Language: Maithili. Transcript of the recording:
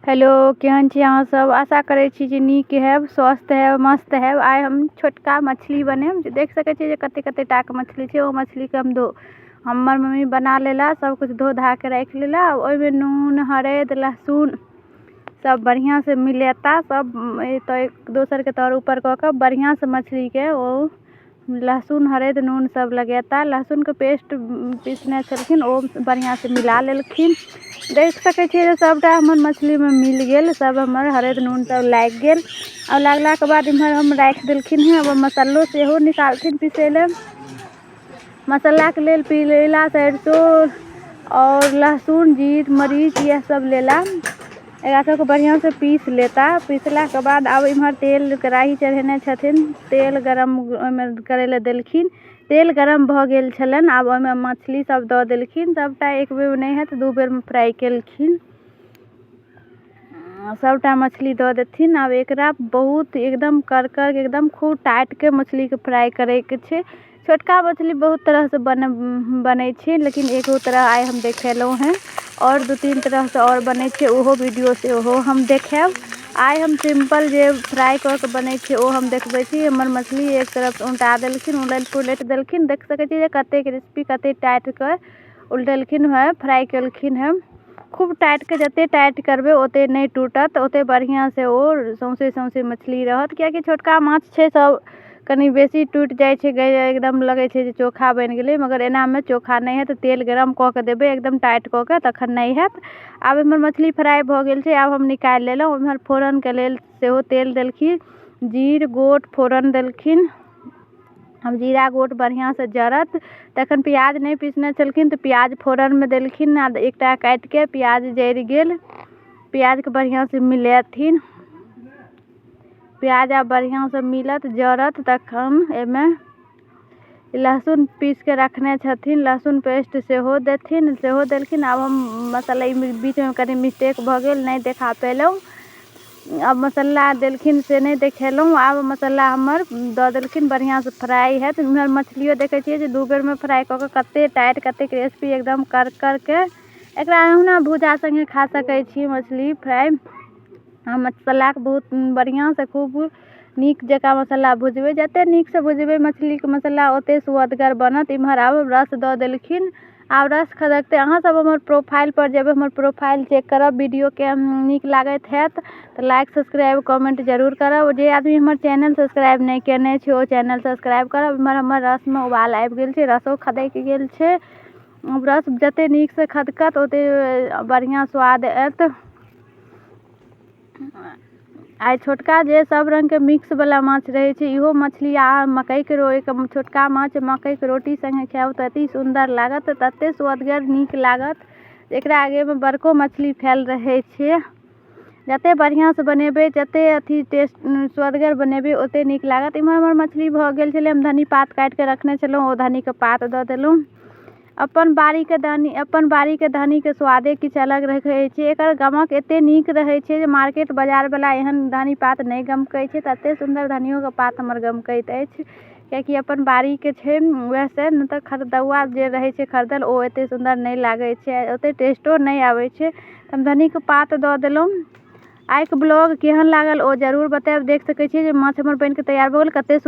हेलो, केहन छी अहाँ सब? आशा करै छी जे नीक हैब, स्वस्थ हैब, मस्त हैब। आइ हम छोटका मछली बनायब। जे देख सकै छियै जे कते कते टाके मछली छै। ओ मछलीके हम धो, हमर मम्मी बना लेला, सब किछु धो धाके राखि लेला। ओहिमे नून, हरैद, लहसुन सब बढ़िआँसँ मिलेता। सब तऽ एक दोसरके तर ऊपर कऽ कऽ बढ़िआँसँ मछलीके ओ लहसुन, हरैद, नून सब लगेता। लहसुनके पेस्ट पीसने छलखिन, ओ बढ़िआँसँ मिला लेलखिन। देख सकै छियै जे सबटा हमर मछलीमे मिल गेल, सब हमर हरैद, नून सब लागि गेल। आ लागलाके बाद इम्हर हम राखि देलखिन हेँ। आब मसल्लो सेहो निकालथिन पीसै लए। मसल्लाके लेल पीला सरिसो आओर लहसुन, जीर, मरीच इएह सब लेला। एकरा सबके बढ़िआँसँ पीस लेता। पीसलाके बाद आब इम्हर तेल कड़ाही चढ़ेने छथिन। तेल गरम ओहिमे करै लए देलखिन। तेल गरम भऽ गेल छलनि। आब ओहिमे मछली सब दऽ देलखिन। सबटा एक बेरमे नहि हैत, दू बेरमे फ्राइ केलखिन। सबटा मछली दऽ देथिन। आब एकरा बहुत एकदम करकर, एकदम खूब टाइटके मछलीके फ्राइ करैके छै। छोटका मछली बहुत तरहसँ बनै छै, लेकिन एगो तरह आइ हम देखेलहुँ हेँ। आओर 2-3 तरहसँ आओर बनै छै, ओहो वीडियो सेहो हम देखायब। आइ हम सिम्पल जे फ्राइ कऽ के बनै छै, ओ हम देखबै छी। हमर मछली एक तरफ उल्टा देलखिन, उलटि पुलटि देलखिन। देख सकै छी जे कतेक क्रिस्पी, कतेक टाइटके उलटलखिन हेँ, फ्राइ केलखिन हेँ। खूब टाइटके, जतेक टाइट करबै ओतेक नहि टूटत, ओतेक बढ़िआँसँ ओ सौँसे सौँसे मछली रहत, किएकि छोटका माछ छै, सब कनि बेसी टूटि जाइ छै। एकदम लगै छै जे चोखा बनि गेलै, मगर एनामे चोखा नहि हैत। तेल गरम कऽ के देबै एकदम टाइट कऽ के, तखन नहि हैत। आब एम्हर मछली फ्राइ भऽ गेल छै, आब हम निकालि लेलहुँ। एम्हर फोरनके लेल सेहो तेल देलखिन, जीर गोट फोरन देलखिन। हम जीरा गोट बढ़िआँसँ जरत तखन प्याज नहि पीसने छलखिन तऽ प्याज फोरनमे देलखिन। आ एकटा काटिके प्याज जरि गेल। प्याजके बढ़िआँसँ मिलेथिन। प्याज आब बढ़िआँसँ मिलत, जरत, तखन एहिमे लहसुन पीसके रखने छथिन, लहसुन पेस्ट सेहो देथिन। सेहो देलखिन। आब हम मसल्ला बीचमे कनि मिस्टेक भऽ गेल, नहि देखा पेलहुँ। आब मसल्ला देलखिन से नहि देखेलहुँ। आब मसल्ला हमर दऽ देलखिन, बढ़िआँसँ फ्राइ हैत। इम्हर मछलियो देखै छियै जे 2 बेरमे फ्राइ कऽ कऽ कतेक टाइट, कतेक क्रिस्पी, एकदम कर करके। एकरा ओहुना भुजा सङ्गे खा सकै छी मछली फ्राइ। मसल्लाके बहुत बढ़िआँसँ खूब नीक जकाँ मसल्ला भुजबै। जतेक नीकसँ भुजबै मछलीके मसल्ला, ओतेक सुअदगर बनत। इम्हर आब रस दऽ देलखिन, आब रस खदकतै। अहाँसभ हमर प्रोफाइलपर जेबै, हमर प्रोफाइल चेक करब। वीडियोके नीक लागैत हैत तऽ लाइक, सब्सक्राइब, कमेन्ट जरूर करब। जे आदमी हमर चैनल सब्सक्राइब नहि कयने छै, ओ चैनल सब्सक्राइब करब। इम्हर हमर रसमे उबाल आबि गेल छै, रसो खदकि गेल छै। रस जतेक नीकसँ खदकत, ओतेक बढ़िआँ स्वाद आयत। आइ छोटका जे सब रङ्गके मिक्सवला माछ रहै छै, इहो मछली आ मकइके रो छोटका माछ मकइके रोटी सङ्गे खायब तऽ अति सुन्दर लागत, ततेक सुअदगर नीक लागत। एकरा आगेमे बड़को मछली फैल रहै छै। जतेक बढ़िआँसँ बनेबै, जतेक अथी टेस्ट सुअदगर बनेबै, ओतेक नीक लागत। इम्हर हमर मछली भऽ गेल छलै। हम धन्नी पात काटिके रखने छलहुँ, ओ धन्नीके पात दऽ देलहुँ। अपन बाड़ीके धन्नी, अपन बाड़ीके धन्नीके स्वादे किछु अलग रहै छै। एकर गमक एतेक नीक रहै छै जे मार्केट बजारवला एहन धन्नी पात नहि गमकै छै। ततेक सुन्दर धनियोके पात हमर गमकैत अछि, किएकि अपन बाड़ीके छै वएहसँ। नहि तऽ खरीदौआ जे रहै छै खरीदल, ओ एतेक सुन्दर नहि लागै छै, ओतेक टेस्टो नहि आबै छै। हम धन्नीके पात दऽ देलहुँ। आइके ब्लॉग केहन लागल, ओ जरूर बतायब। देख सकै छियै जे माछ हमर बनिकऽ तैयार भऽ गेल, कतेक।